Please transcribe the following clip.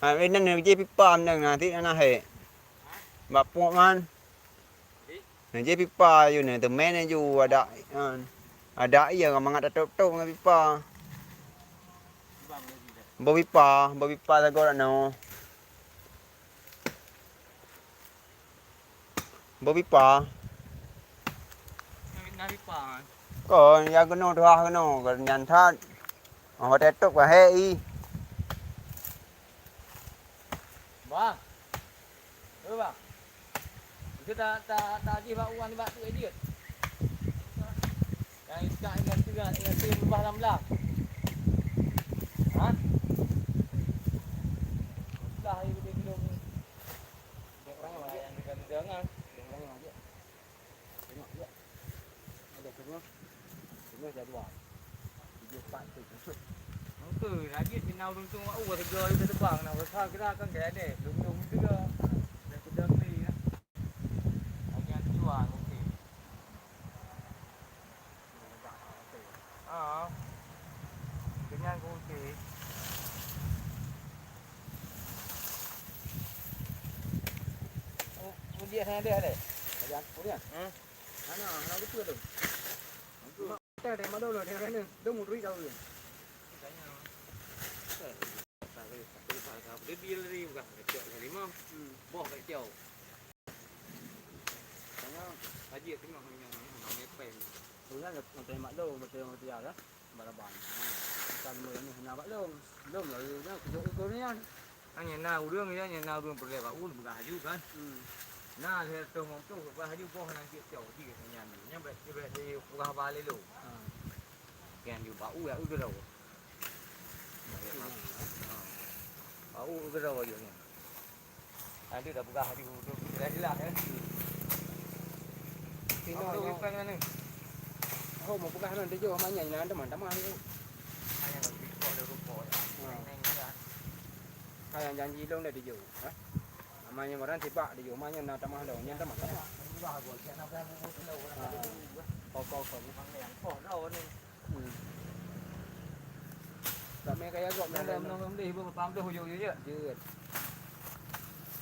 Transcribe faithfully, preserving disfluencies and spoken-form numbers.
Ha, inan jih pipa meunan na, ti na hek. Bak puek man. Jih pipa yue nyoe teumé nyoe ju adak, an. Adak iya mangat tatôp-tôp ngon pipa. Boh pipa, boh pipa sagoe dak noe. Boh pipa. Kon ya keunoe tuha keunoe, kon nyan that. Oh, watèe tôp ka hek i. Bah. Oi, bah. Itu tak, tak, tak jih bak uang bak tu, idiot. Yang ikat dengan tu, dengan tu berubah enam belas. Ha? Lah, ayo kita belum. Orang yang dekat tu jangan. Orang yang Tengok juga. Ada semua. Semua jadual. Tujuh empat tu. Muka lagi sinan ureueng tu wak uwa tiga hari terbang nak besar kira kan gaya deh. Lung-lung juga. Dah pedang ni ya. Hanya tuan okey. Ah. Kenyang ku okey. Oh, dia sana dia ada. Ada aku ni. Hmm. Hana, hana beutôi lom. Beutôi. Mak kata dari mana lom, dari mana? Dia mau duit kau ni. Dia deal dari bukan kacau dari mana? Hmm. Boh kacau. Sana. Haji tengok ni, ni, ni, ni, pen. Bukan nak tanya mak lom, beutôi orang dia lah. Balaban. Bukan lom ni, hana bak lom. Lom lah, dia kujok ukur ni kan. Hanya na ureueng, ya, hanya na ureueng peureulèe bak u, peugah laju kan. Hmm. Na lhèe reutôh limong ploh, peugah laju boh nan cit cok, di nyan. Nyan bèk, bèk dipeugah haba lé lôn. Ha. Nyan ju bak u, ya, u keudroe. Hmm. Ha. Bak u keudroe ju nyan. Nanti dah peugah laju, tu jelas-jelas, ya. Sinoe apa nyoe. Ipan mana? Oh, mau peugah nan tujoh, ma nyan, nan teman-teman tu. Hanya bagi rukok, ada rukok, ya. Ha. Neng, neng, ya. Hai, nyang janji lôn dah tujoh, ha? Ama nyang barang sibak tujoh, ma nyan na tamah lôn, nyan tamah, tamah. Bah, gua siap nak bang bubur telur, nak ada dulu, bah. Kau, kau, kau. Bang ni, yang kau dah ni. Hmm. Tak main kaya gok, main lain. Belum, belum, belum, belum, belum, belum, jauh, jauh, jauh. Jeuet.